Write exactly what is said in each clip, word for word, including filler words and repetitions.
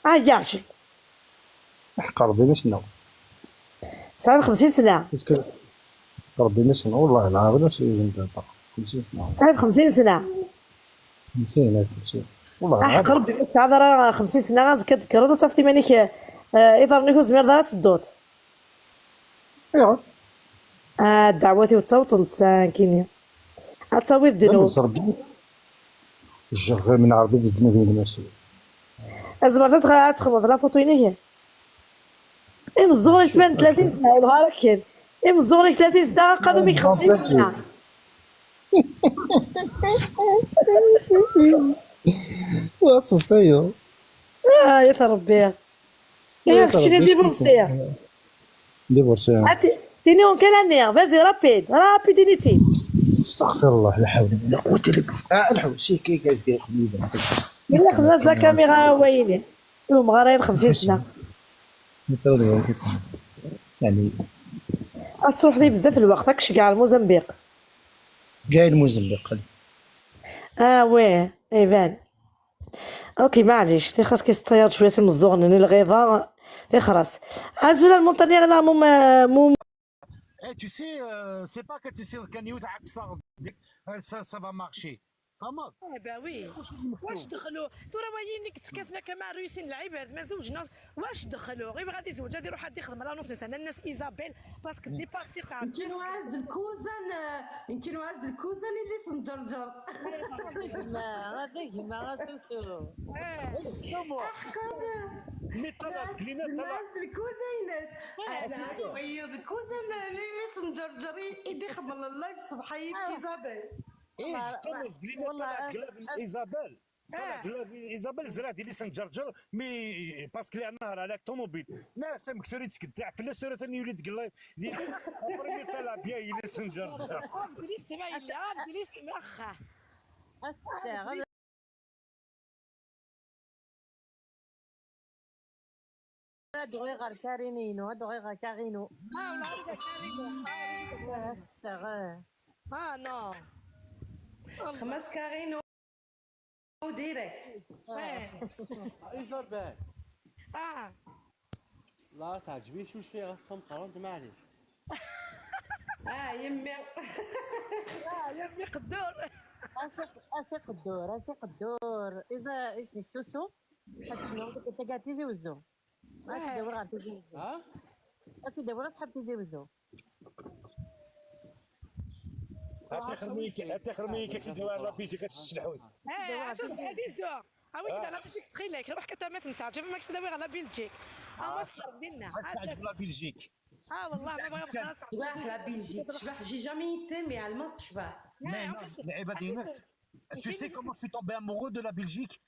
Ah, yeɛjel. Ḥeqq Rebbi ma cenna. Tesɛiḍ xemsin sna. Est-ce que Rebbi ma cenna, والله العظيم ما شي لازم تهضر. خمسين سنة. Tesɛiḍ xemsin sna. خمسين، خمسين. والله العظيم. Ḥeqq Rebbi ma tesɛiḍ ara xemsin sna, azekka ad tekkreḍ ad tafeḍ iman-ik, eh, iḍarren-ik ur tezmireḍ ara ad tedduḍ. Ayɣer? Ah, ddeɛwat-iw ttawḍent, ah, nekkini. Ad tawiḍ ddnub. Rebbi. Jjeɣ min Rebbi di ddnub-inu masi. Tzemreḍ ad tx-, ad txedmeḍ la photo-inek? Imeẓẓuɣen-ik tlatin sna, yebɣa ara akken. Imeẓẓuɣen-ik tlatin sna, aqadum-ik xemsin sna. Wa ṣṣeṣṣayo. Ah, ya Rebbi. Ihi keččini divorcé. Divorcé. Tini en quelle année? Vas-y, rapide, rapide, initi. استغفر الله، لا حول ولا قوة إلا بالله. Ah, الحو، si, كي، كي، كي، قبل يبان. Yella xedmeɣ la caméra wayini. Ur ɣer-i xemsin sna. يعني. Ad truḥ di بزاف الوقت، هاك شقع الموزمبيق. كاين الموزمبيق. Ah ouais, يبان. اوكي، معليش، تيخاص كيستياض شويه سي مزوغ نني الغيظه. تيخرس. ازول المونتانيير لا مو مو. Eh, tu sais, euh, c'est pas que tu sais كان يوت عاد تستغرب. Ça, ça va marcher. فهمت؟ اه، bah oui. واش دخلوا ثورة وين كتكاتنا كما رويسين العباد ما زوجنا. واش دخلوا؟ غير غادي يزوج، غادي يروح، غادي يخدم على نص سنة. الناس إيزابيل، parce que ديباسي قاعد. يمكن واز الكوزن، يمكن واز الكوزن اللي سنجرجر. هذا يما، هذا يما، غا سوسو. آه. احكم. مي طلع سكلينا طلع. الكوزينس. آه، سوسو. الكوزن اللي سنجرجر يدي خمل اللايف صبحي في إيزابيل. ايه، جوستومون، زكلينا طلع قلاب ايزابيل. طلع قلاب ايزابيل، زرع دي ليسن جرجر، مي باسكلي على نهر على الطوموبيل. ناس مكثورين تكدع في الاستوري ثاني يولي تقلب. دي ليس، ابري طلع بيا يليسن جرجر. عبد لي السما يلي، عبد لي السما اخاه. هاد غير كارينينو، هادو غير كارينو. اه، ولا هذا كارينو. آه، ساغ. اه، نو. خمس كارينو ديريكت. آه. ايزابيل. اه. لا، تعجبيش وش فيها غير تمقرنت، معليش. اه، يمي. اه، يمي قدور. اسي، اسي قدور، اسي قدور. اذا اسمي سوسو، هاتي لهم ديك التكات تيزي وزو. هاتي دابا غير تيزي وزو. ها؟ هاتي دابا غير صحاب تيزي وزو. هاتي خرميك، هاتي خرميك، كتدير على بيجي كتشد الحوت. اه، عزيزو. عاودي على بيجي كتخيل لك، روح كتعمل في مساعد، جاب ماكس دابا على بلجيك. اه، ما تقرب لنا. هسه عجب لا بلجيك. اه، والله ما بغا خلاص. شبح لا بلجيك، شبح جي جامي يتم يا الموت شبح. لا، لا، لعيبه ديال الناس. Tu sais comment je suis tombé amoureux de la Belgique؟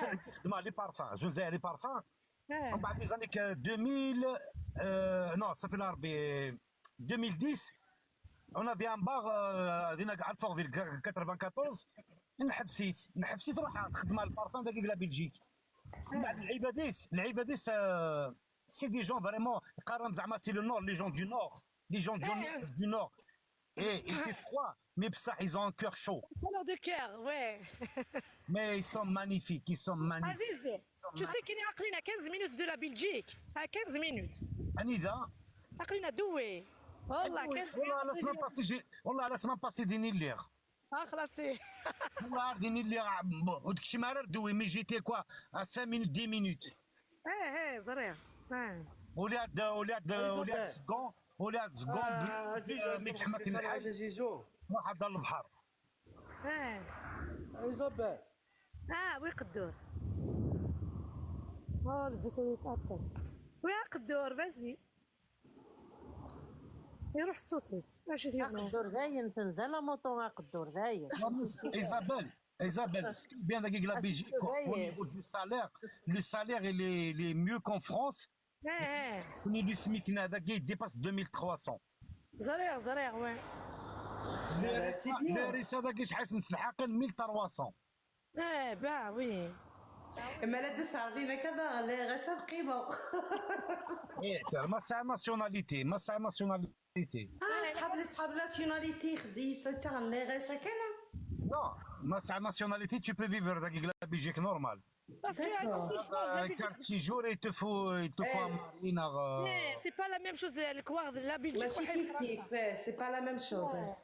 كنت نخدم على لي بارفان، زوج زاير لي بارفان. ومن بعد لي زاني ألفين، آه، نو، صافي، العربي، ألفين وعشرة، on avait un bar، آه، دينا كاع الفورفيل، quatre-vingt-quatorze. نحبسيت، نحبسيت، روح خدمة على البارفان داك لا بلجيك. ومن بعد العباديس، العباديس، آه، c'est des gens vraiment، قارن زعما c'est le nord، les gens du nord، les gens du nord. Et il fait froid، mais بصح ils ont un cœur chaud. Couleur de cœur, ouais. Mais ils sont magnifiques، ils sont magnifiques. عزيزو، tu sais كاين عقلينا quinze minutes de la Belgique. ها، quinze minutes. انيدا؟ عقلينا دوي. والله quinze minutes. والله لا سمان باسي جي، والله لا سمان باسي ديني ليغ. اه، خلاص. والله ديني ليغ، وداكشي ما راه دوي، mais j'étais quoi، à cinq minutes، dix minutes. ايه، ايه، زرير. ايه. ولاد، ولاد، ولاد زكون، ولاد زكون، آه، عزيزو، ما يتحمل الحاج. عزيزو. واحد البحر. اه. ايزابيل. اه، وي قدور. اه، لبسو يتعطل. وي قدور، vas-y. يروح السوفيس. اش دير؟ قدور داين تنزل لا موطو، قدور داين. ايزابيل، ايزابيل، ce qui est bien avec la Belgique, au niveau du salaire, le salaire, il est, il est mieux qu'en France. ايه، ايه. كوني لو سميك هذا كي ديباس deux mille trois cents. زرير، زرير، وي. لو ريس هذا كي شحال نسلحق mille trois cents. ايه، با، وي. اما لا تسعر دينا كذا، لا غسل قيمة. ايه، ترى ما سعى ناسيوناليتي، ما سعى ناسيوناليتي. اه، صحاب، صحاب ناسيوناليتي خدي سلطان، لا غسل كان. Non, ما سعى ناسيوناليتي، tu peux vivre داك لا بيجيك نورمال. Parce que D'accord. c'est pas la Euh, Belgique. Carte séjour et te faut, il te faut Eh. un marina. Euh... Mais c'est pas la même chose. Le croire de la Belgique. ماشي كيف كيف. C'est pas la même chose. Ouais.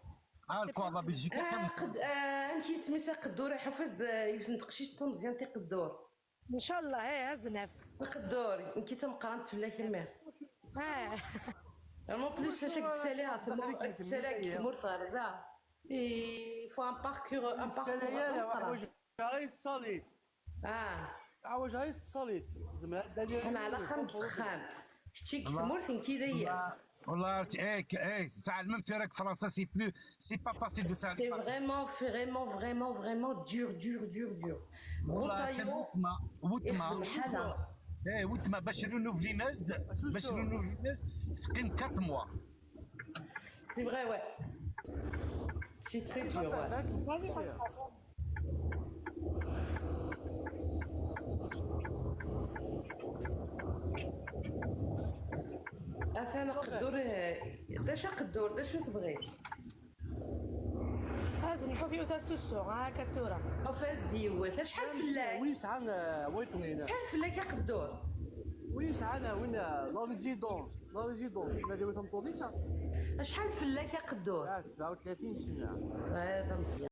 Ah, le croire de la Belgique. آه، قد آه، يمكن سميتها قدور حفظ، يمكن تقشيش مزيان تي قدور. ان شاء الله، ايه، هزنف. قدور يمكن تمقرنت في الله كمية. اه. Vraiment plus شاك تساليها ثمور تساليها كي ثمور صغير لا. Il faut un parcours un parcours سلايا أخرى. واش غير الصليب. اه عاوج غير الصليب. زعما هذا اللي انا على خام تخام. كتشي كثمور ثنكي دايا. والله عرفت، ايه، ايه، تعلمت راك فرنسا، c'est plus, c'est pas facile de C'est تعلم. Vraiment vraiment vraiment vraiment dur dur dur dur. والله Rotaillot وتما وتما يخدم حالة. ايه، وتما باش رينوفلي ناس، باش رينوفلي ناس تقيم quatre mois. C'est vrai, ouais. C'est très dur, ouais. اثنا قدور. داش قدور داش تبغي؟ هذا نحو فيه تاع سوسو، ها كتورة. او فاز ديوث شحال فلاك؟ وين سعان ويطنين؟ شحال فلاك يا قدور؟ وين سعان وين؟ لا ريزيدونس، لا ريزيدونس ما ديوث مطوفيسا. شحال فلاك يا قدور؟ آه، سبعة وثلاثين سنه. هذا مزيان.